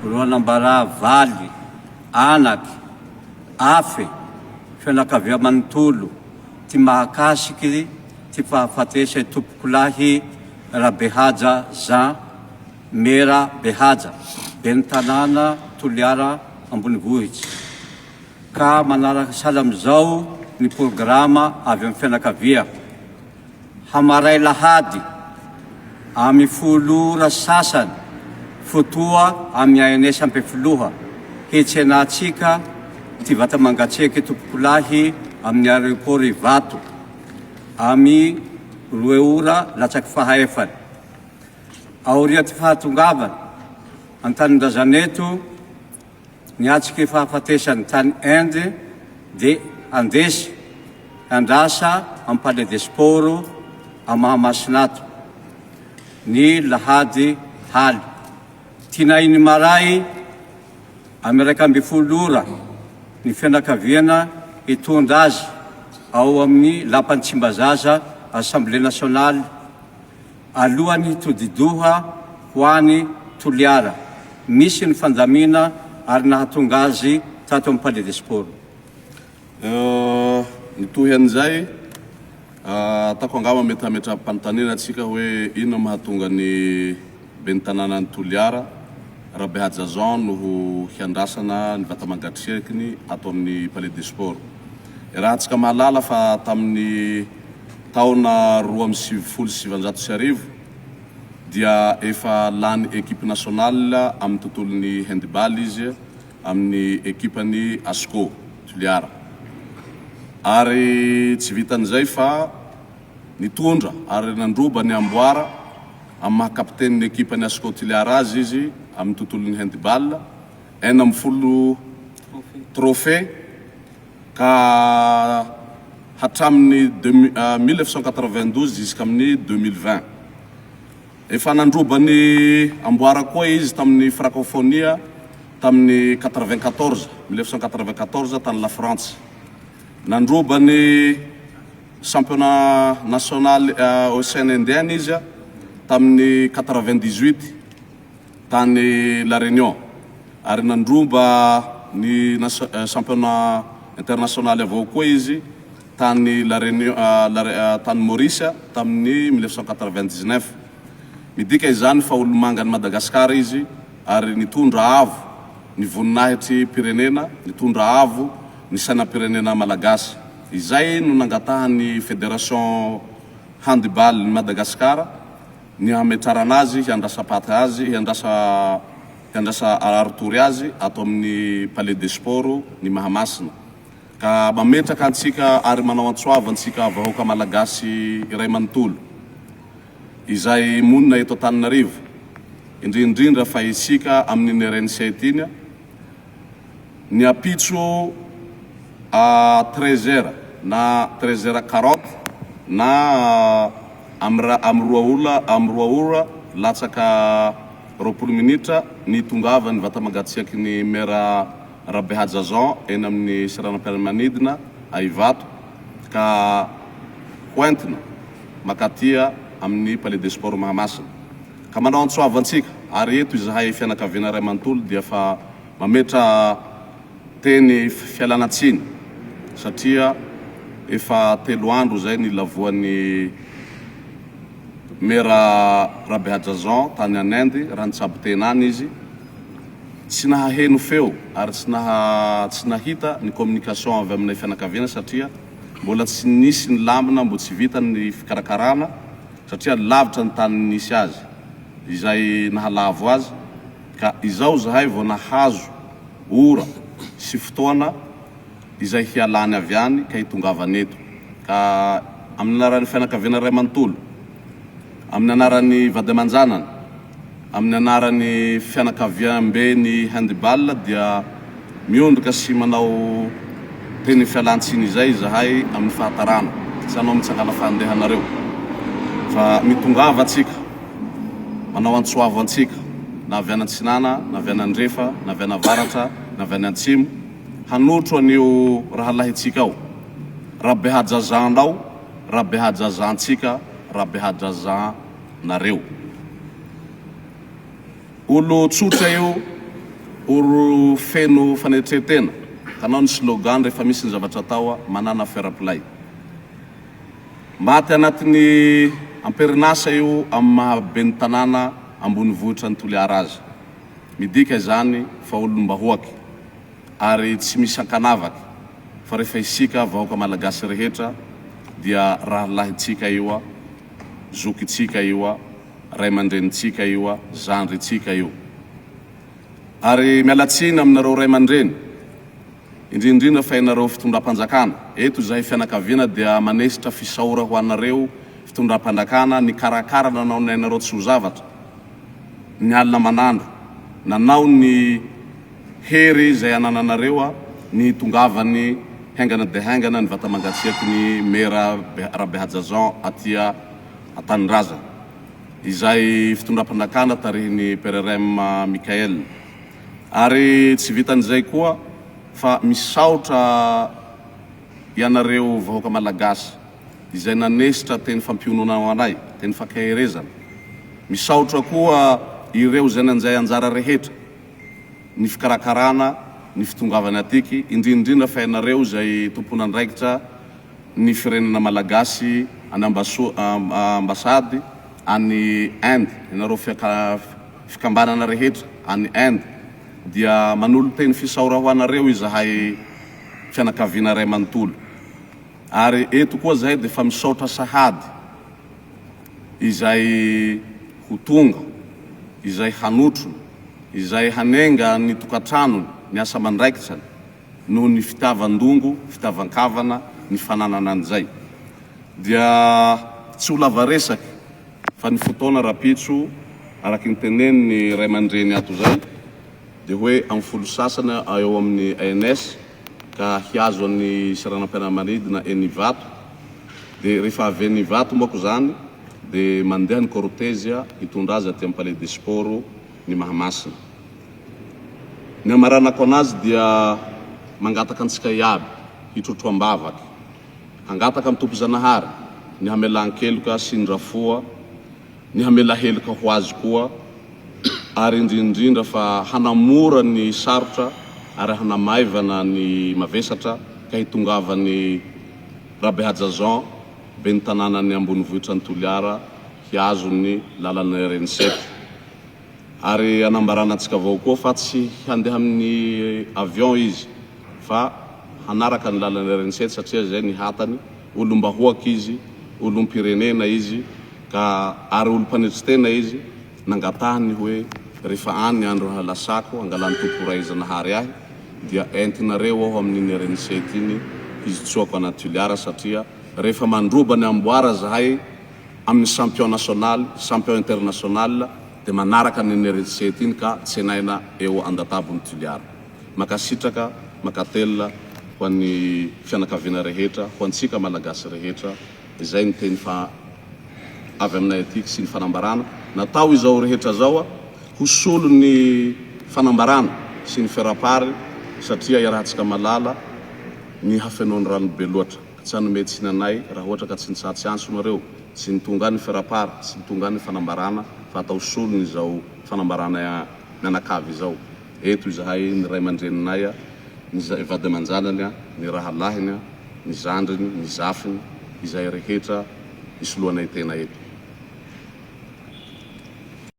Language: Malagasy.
Ro anambarà valy, anaky, afe, fianakavia manontolo ty mahakasiky ty fahafatesa i Tompokolahy Rabehaja Jean Mera Behaja, ben'ny tanàna Toliara Ambonivohitsy. Ka manaraka sahala amin'izao ny programa avy amin'ny fianakavia. Hamaray lahady amin'ny folo ora sasany fotoa amin'ny ANS Ampefiloha hitsenantsika ty vata-mangatsiaky tompokolahy amin'ny aéroport Ivato amin'ny roe ora latsaky fahaefany. Aorian'ty fahatongavana an-tanindrazana eto, Niatrika fahafatesany tany Inde dia handresy handrasa amin'ny Palais des Sports à Mahamasina ato ny lahady haly. Tinainy maray amin'ny 11 ora ny fianakaviana hitondra azy ao amin'ny lapan'i Tsimbazaza Assemblée Nationale Alohan'ny hitodi-doha ho any Toliara, nisy ny fandamina ary nahatonga azy tato amin'ny Palais des Sports. Mitohy an'izay, ataoko angamba mety hametra-panontaniana antsika hoe inona mahatonga ny ben'ny tanànan'i Toliara, Rabehaja Jean no ho hiandrasana ny vata-mangatsiakiny ato amin'ny Palais des Sports. Iarahantsika mahalala fa tamin'ny Taona 1992 dia efa lany equipe nationale amin'ny tontolon'ny handball izy amin'ny ekipan'ny Asco Toliara. Ary tsy vitan'izay fa nitondra ary nandroba ny amboara amin'ny maha kapitenin'ny ekipan'ny Asco Toliara azy izy amin'ny tontolon'ny handball, 16 trophées. ka hatramin'ny 1992 jusqu'amin'ny 2020. Efa nandroba ny amboara koa izy tamin'ny Frakofonia tamin'ny 94, 1994 tany La Frantsa. Nandroba ny championnat national Ocean Indien izy tamin'ny 98. tany La Réunion ary nandroba ny championnat international avao koa izy tany La Réunion tany Maurice tamin'ny 1999. Midika izany fa olomangan'i Madagasikara izy ary nitondra avo ny voninahitrim-pirenena, nitondra avo ny sainam-pirenena malagasy. Izay no nangatahan'ny Fédération Handball-n'i Madagasikara ny hametrarana azy hiandrasam-paty azy, hiandrasa hiandrasa aritory azy ato amin'ny Palais des Sports ny Mahamasina. Ka mametraka antsika ary manao antsoavo antsika vahoaka Malagasy iray manontolo izay monina eto Antananarivo, indrindrindra fa isika amin'iny RNC iny, Ny ampitso à treize heures na treize heures quarante na amin'ny amin'ny roa ora amin'ny roa ora latsaka 20 minitra ny hitongavan'ny vata-mangatsiaky ny maire Rabehaja Jean eny amin'ny seranam-piaramanidina à Ivato ka hoentina mankaty amin'ny Palais des Sports Mahamasina. Ka manao antso avo antsika ary eto izahay fianakaviana iray manontolo dia fa Mametra teny fialana tsiny satria efa telo andro izay nilavoan'ny Mera Rabehaja Jean tany en Inde raha nitsabo tena any izy. Tsy nahaheno feo ary tsy naha tsy nahita ny communication avy aminay fianakaviana satria mbola tsy nisy ny lamina mbo tsy vita ny fikarakarana satria lavitra ny tany nisy azy izay nahalavo azy. Ka izao izahay vao nahazo ora sy fotoana izay hialany avy any ka hitongavany eto. Ka amin'ny anaran'ny fianakaviana iray manontolo, amin'ny anaran'ny vady aman-janany, amin'ny anaran'ny fianakaviambe ny handball dia miondrika sy manao teny fialan-tsiny izay izahay amin'ny fahatarana. Tsy hanao mitsangana fandehanareo fa mitongava antsika. Manao antso avo antsika, na avy any antsinana, na avy any andrefa, na avy any avaratra, na avy any antsimo, hanotro an'io rahalahintsika ao. Rabehajazanao, Rabehajazantsika, Rabehajazanareo. Olo tsotra io. Oro feno fanetren-tena, kanao ny slogan rehefa misy ny zavatra atao manana fair play. Maty anatin'ny amperin'asa io amin'ny maha ben'ny tanàna ambonivohitra an'i Toliara azy. Midika izany fa olom-bahoaky ary tsy misy ankanavaky fa rehefa isika vahoaka malagasy rehetra dia rahalahintsika io, zokintsika io, ray aman-drenintsika io, zandrintsika io. Ary miala tsiny aminareo ray aman-dreny, indrindrindra fa ianareo fitondram-panjakana. Eto izahay fianakaviana dia manesitra fisaora ho anareo fitondram-panjakana nikarakara nanao ny ainareo tsy ho zavatra, ny alina aman'andro, nanao ny hery izay anananareo ny hitongavan'ny haingana dia haingana ny vata-mangatsiaky ny Me Rabehaja Jean aty an-tanindrazana. Izay fitondram-panjakana tarihin'ny PRRM Mickaël. Ary tsy vitan'izay koa fa misaotra ianareo vahoaka Malagasy izay nanesitra teny fampiononana ho anay, teny fankaherezana. Misaotra koa ireo izay nanjay anjara rehetra ny fikarakarana ny fitongavany atiky, indrindrindra fa ianareo izay tompon'andraikitra ny firenena malagasy any ambasady any Inde, ianareo fikambanana rehetra any Inde dia manolo-teny fisaora ho anareo izahay fianakaviana iray manontolo. Ary eto koa zahay dia efa misaotra sahady izay ho tonga, izay hanotrona, izay hanenga ny tokantranony, ny asa aman-draikitrany. noho ny fitiavan-dongo, fitiavan-kavana, ny fananana an'izay. Dia tsy ho lava resaka fa ny fotoana rahampitso araky ny tenenin'ny ray aman-dreny ato izay dia hoe amin'ny folo sasany eo amin'ny ANS ka hihazo an'ny seranam-piaramanidina eny Ivato dia rehefa avy eny Ivato manko izany dia mandeha ny cortège hitondra azy aty amin'ny Palais des Sports ny Mahamasina. Ny hamaranako anazy dia mangataka antsika iaby hitrotro am-bavaka, hangataka amin'ny Tompo Zanahary ny hamelan-keloka sy ny rafoa, ny hamela heloka ho azy koa, ary indrindrindra fa hanamora ny sarotra ary hanamaivana ny mavesatra ka hitongavan'i Rabehaja Jean, ben'ny tanànan'ny ambonivohitran'i Toliara hihazo ny lalana RN7. Ary anambarana antsika avao koa fa tsy handeha amin'ny avion izy fa hanaraka ny lalana RN7 satria izay ny hatany, olom-bahoaka izy, olom-pirenena izy ka ary olom-panetry tena izy, nangatahany hoe rehefa any ny andro halasako angalan'ny Tompo Ray Zanahary ahy dia entinareo aho amin'iny RN7 iny hizotsoako anaty Toliara satria rehefa mandroba ny amboara zahay amin'ny champion national, champion international dia manaraka ny NRC iny ka tsenaina eo andatabon'i Toliara. Mankasitraka, mankatelina ho an'ny fianakaviana rehetra, ho antsika Malagasy rehetra, izay ny teny fa avy aminay aty sy ny fanambarana natao izao rehetra izao ho solon'ny fanambarana sy ny ferapary satria iarahantsika malala ny hafenoan'ny rano be loatra. Tsy hanome tsiny anay raha ohatra ka tsy nitsaha tsy antso nareo, tsy ny tonga any ferapara, tsy ny tonga any fanambarana fa atao solony izao fanambarana mianakavy izao. Eto izahay, ny ray aman-dreninay, ny vady aman-janany, ny rahalahiny, ny zandriny, ny zafiny, izay rehetra isoloanay tena eto.